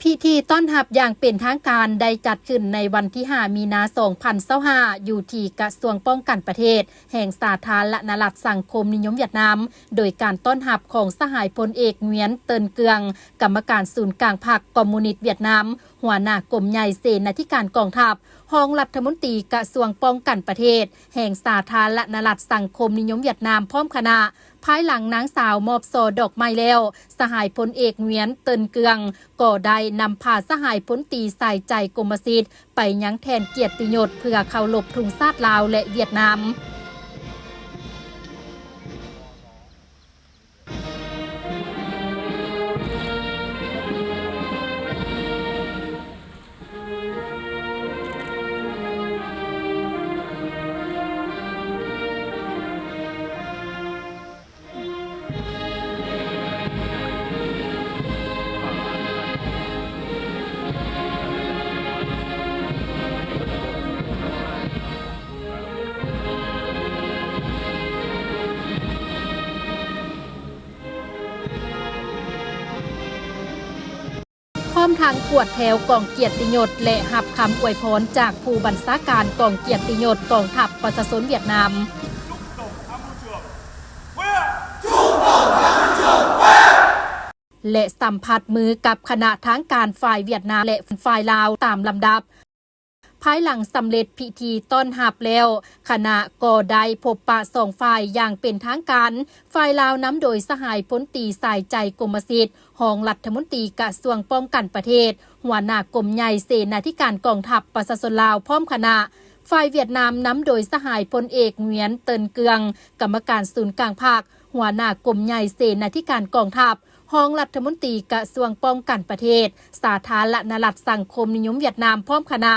ພິທີຕ້ອນຮັບຢ່າງເປັນທາງການໄດ້ຈັດຂຶ້ນໃນວັນທີຫ້າ ມີນາ ສອງພັນຊາວຫ້າ ຢູ່ທີ່ກະຊວງປ້ອງກັນປະເທດ ແຫ່ງສາທາລະນະລັດສັງຄົມນິຍົມຫວຽດນາມ ໂດຍການຕ້ອນຮັບຂອງສະຫາຍພົນເອກ ຫງວຽນ ເຕີນເກືອງ ກຳມະການສູນກາງພັກຄອມມູນິດຫວຽດນາມ, ຫົວໜ້າກົມໃຫຍ່ເສນາທິການກອງທັບ, ຮອງລັດຖະມົນຕີກະຊວງປ້ອງກັນປະເທດ ແຫ່ງສາທາລະນະລັດສັງຄົມນິຍົມຫວຽດນາມ ພ້ອມຄະນະ. ພາຍຫຼັງນາງສາວມອບຊ່ອດອກໄມ້ແລ້ວ, ສະຫາຍພົນເອກ ຫງວຽນ ເຕີນເກືອງ ກໍໄດ້ນຳພາສະຫາຍພົນຕີ ສາຍໃຈ ກົມມະສິດ ໄປຍັງແທ່ນກຽດຕິຍົດ ເພື່ອເຄົາລົບທຸງຊາດລາວ ແລະ ຫວຽດນາມ. ພ້ອມທັງກວດແຖວກອງກຽດຕິຍົດ ແລະ ຮັບຄຳອວຍພອນຈາກຜູ້ບັນຊາການກອງກຽດຕິຍົດກອງທັບປະຊາຊົນຫວຽດນາມ ແລະ ສຳຜັດມືກັບຄະນະທາງການຝ່າຍຫວຽດນາມ ແລະ ຝ່າຍລາວຕາມລຳດັບ. ພາຍຫຼັງສຳເລັດພິທີຕ້ອນຮັບແລ້ວ, ຄະນະກໍໄດ້ພົບປະສອງຝ່າຍຢ່າງເປັນທາງການ, ຝ່າຍລາວນຳໂດຍສະຫາຍພົນຕີ ສາຍໃຈ ກົມມະສິດ ຮອງລັດຖະມົນຕີກະຊວງປ້ອງກັນປະເທດ, ຫົວໜ້າກົມໃຫຍ່ເສນາທິການກອງທັບປະຊາຊົນລາວ ພ້ອມຄະນະ, ຝ່າຍຫວຽດນາມນຳໂດຍສະຫາຍພົນເອກ ຫງວຽນ ເຕີນເກືອງ ກຳມະການສູນກາງພັກ, ຫົວໜ້າກົມໃຫຍ່ເສນາທິການກອງທັບ, ຮອງລັດຖະມົນຕີກະຊວງປ້ອງກັນປະເທດ ສາທາລະນະລັດສັງຄົມນິຍົມຫວຽດນາມ ພ້ອມຄະນະ.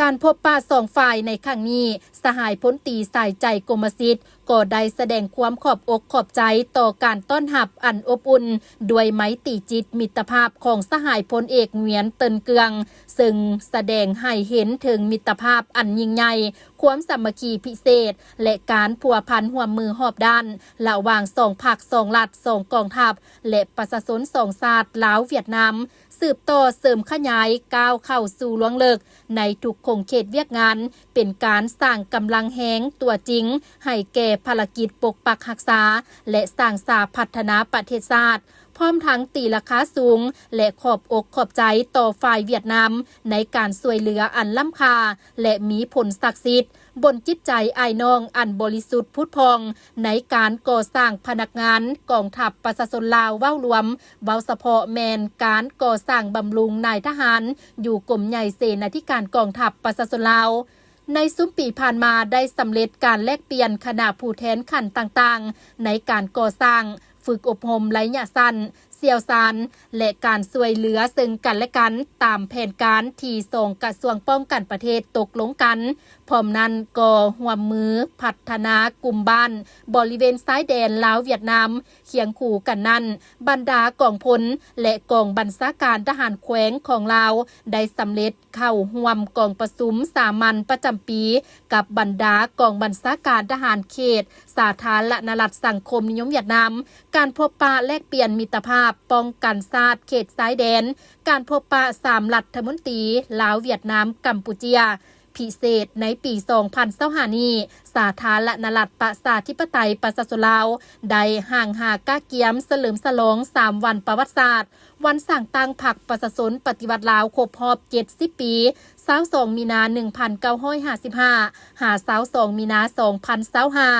ການພົບປະສອງຝ່າຍໃນຄັ້ງນີ້, ສະຫາຍພົນຕີ ສາຍໃຈ ກົມມະສິດ ກໍໄດ້ສະແດງຄວາມຂອບອົກຂອບໃຈຕໍ່ການຕ້ອນຮັບອັນອົບອຸ່ນ ດ້ວຍໄມຕີຈິດມິດຕະພາບຂອງສະຫາຍພົນເອກ ຫງວຽນ ເຕີນເກືອງ, ເຊິ່ງສະແດງໃຫ້ເຫັນເຖິງມິດຕະພາບອັນຍິ່ງໃຫຍ່ ຄວາມສາມັກຄີພິເສດ ແລະ ການພົວພັນຮ່ວມມືຮອບດ້ານ ລະຫວ່າງສອງພັກ, ສອງລັດ, ສອງກອງທັບ ແລະ ປະຊາຊົນສອງຊາດ ລາວ-ຫວຽດນາມ ສືບຕໍ່ເສີມຂະຫຍາຍ ກ້າວເຂົ້າສູ່ລວງເລິກໃນທຸກຂົງເຂດວຽກງານ, ເປັນການສ້າງກຳລັງແຮງຕົວຈິງໃຫ້ແກ່ພາລະກິດປົກປັກຮັກສາ ແລະ ສ້າງສາພັດທະນາປະເທດຊາດ, ພ້ອມທັງຕີລາຄາສູງ ແລະ ຂອບອົກຂອບໃຈຕໍ່ຝ່າຍຫວຽດນາມໃນການຊ່ວຍເຫຼືອອັນລ້ຳຄ່າ ແລະ ມີຜົນສັກສິດ ບົນຈິດໃຈອ້າຍນ້ອງອັນບໍລິສຸດຜຸດຜ່ອງ ໃນການກໍ່ສ້າງພະນັກງານກອງທັບປະຊາຊົນລາວເວົ້າລວມ, ເວົ້າສະເພາະແມ່ນການກໍ່ສ້າງບຳລຸງນາຍທະຫານ ຢູ່ກົມໃຫຍ່ເສນາທິການກອງທັບປະຊາຊົນລາວ. ໃນຊຸມປີຜ່ານມາໄດ້ສຳເລັດການແລກປ່ຽນຄະນະຜູ້ແທນຂັ້ນຕ່າງໆ ໃນການກໍ່ສ້າງ, ຝຶກອົບຮົມໄລຍະສັ້ນ, ຊ່ຽວຊານ ແລະ ການຊ່ວຍເຫຼືອເຊິ່ງກັນແລະກັນ ຕາມແຜນການທີ່ສອງກະຊວງປ້ອງກັນປະເທດຕົກລົງກັນ. ພ້ອມນັ້ນກໍຮ່ວມມືພັດທະນາກຸ່ມບ້ານບໍລິເວນຊາຍແດນລາວ-ຫວຽດນາມ. ຄຽງຄູ່ກັນນັ້ນ, ບັນດາກອງພົນ ແລະ ກອງບັນຊາການທະຫານແຂວງຂອງລາວ ໄດ້ສຳເລັດເຂົ້າຮ່ວມກອງປະຊຸມສາມັນປະຈຳປີ ກັບບັນດາກອງບັນຊາການທະຫານເຂດ ສາທາລະນະລັດສັງຄົມນິຍົມຫວຽດນາມ, ການພົບປະແລກປ່ຽນມິດຕະພາບປ້ອງກັນຊາດເຂດຊາຍແດນ, ການພົບປະສາມລັດຖະມົນຕີ ລາວ, ຫວຽດນາມ, ກຳປູເຈຍ ພິເສດໃນປີສອງພັນຊາວຫ້ານີ້, ສາທາລະນະລັດປະຊາທິປະໄຕປະຊາຊົນລາວ ໄດ້ຮ່າງຫາກະກຽມສະເຫຼີມສະຫຼອງສາມວັນປະຫວັດສາດ, ວັນສ້າງຕັ້ງພັກປະຊາຊົນປະຕິວັດລາວຄົບຮອບເຈັດສິບປີ, ຊາວສອງມີນາໜຶ່ງພັນເກົ້າຮ້ອຍຫ້າສິບຫ້າ ຫາ ຊາວສອງມີນາສອງພັນຊາວຫ້າ.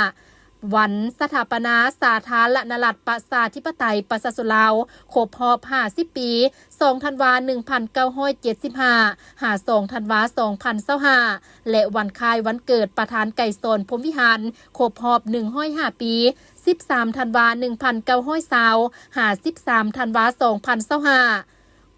ວັນສະຖາປະນາສາທາລະນະລັດປະຊາທິປະໄຕປະຊາຊົນລາວ ຄົບຮອບຫ້າສິບປີ, ສອງທັນວາໜຶ່ງພັນເກົ້າຮ້ອຍເຈັດສິບຫ້າ ຫາ ສອງທັນວາສອງພັນຊາວຫ້າ ແລະ ວັນຄ້າຍວັນເກີດປະທານໄກສອນ ພົມວິຫານ ຄົບຮອບໜຶ່ງຮ້ອຍຫ້າປີ, ສິບສາມທັນວາໜຶ່ງພັນເກົ້າຮ້ອຍຊາວ ຫາ ສິບສາມທັນວາສອງພັນຊາວຫ້າ.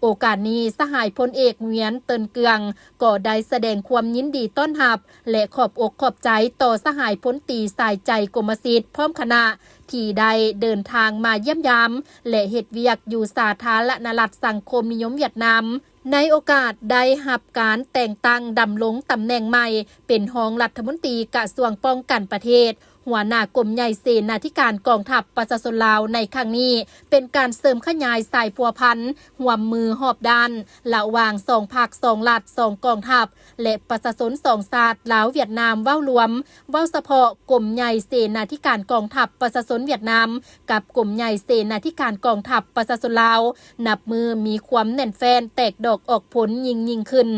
ໂອກາດນີ້, ສະຫາຍພົນເອກ ຫງວຽນ ເຕີນເກືອງ ກໍໄດ້ສະແດງຄວາມຍິນດີຕ້ອນຮັບ ແລະ ຂອບອົກຂອບໃຈຕໍ່ສະຫາຍພົນຕີ ສາຍໃຈ ກົມມະສິດ ພ້ອມຄະນະ ທີ່ໄດ້ເດີນທາງມາຢ້ຽມຢາມ ແລະ ເຮັດວຽກຢູ່ສາທາລະນະລັດສັງຄົມນິຍົມຫວຽດນາມ. ໃນໂອກາດໄດ້ຮັບການແຕ່ງຕັ້ງດຳລົງຕຳແໜ່ງໃໝ່ເປັນຮອງລັດຖະມົນຕີກະຊວງປ້ອງກັນປະເທດ, ຫົວໜ້າກົມໃຫຍ່ເສນາທິການກອງທັບປະຊາຊົນລາວໃນຄັ້ງນີ້ ເປັນການເສີມຂະຫຍາຍສາຍພົວພັນຮ່ວມມືຮອບດ້ານ ລະຫວ່າງສອງພັກ, ສອງລັດ, ສອງກອງທັບ ແລະ ປະຊາຊົນສອງຊາດ ລາວ-ຫວຽດນາມ ເວົ້າລວມ, ເວົ້າສະເພາະກົມໃຫຍ່ເສນາທິການກອງທັບປະຊາຊົນຫວຽດນາມ ກັບກົມໃຫຍ່ເສນາທິການກອງທັບປະຊາຊົນລາວ ນັບມື້ມີຄວາມແໜ້ນແຟ້ນ ແຕກດອກອອກຜົນຍິ່ງໆຂຶ້ນ.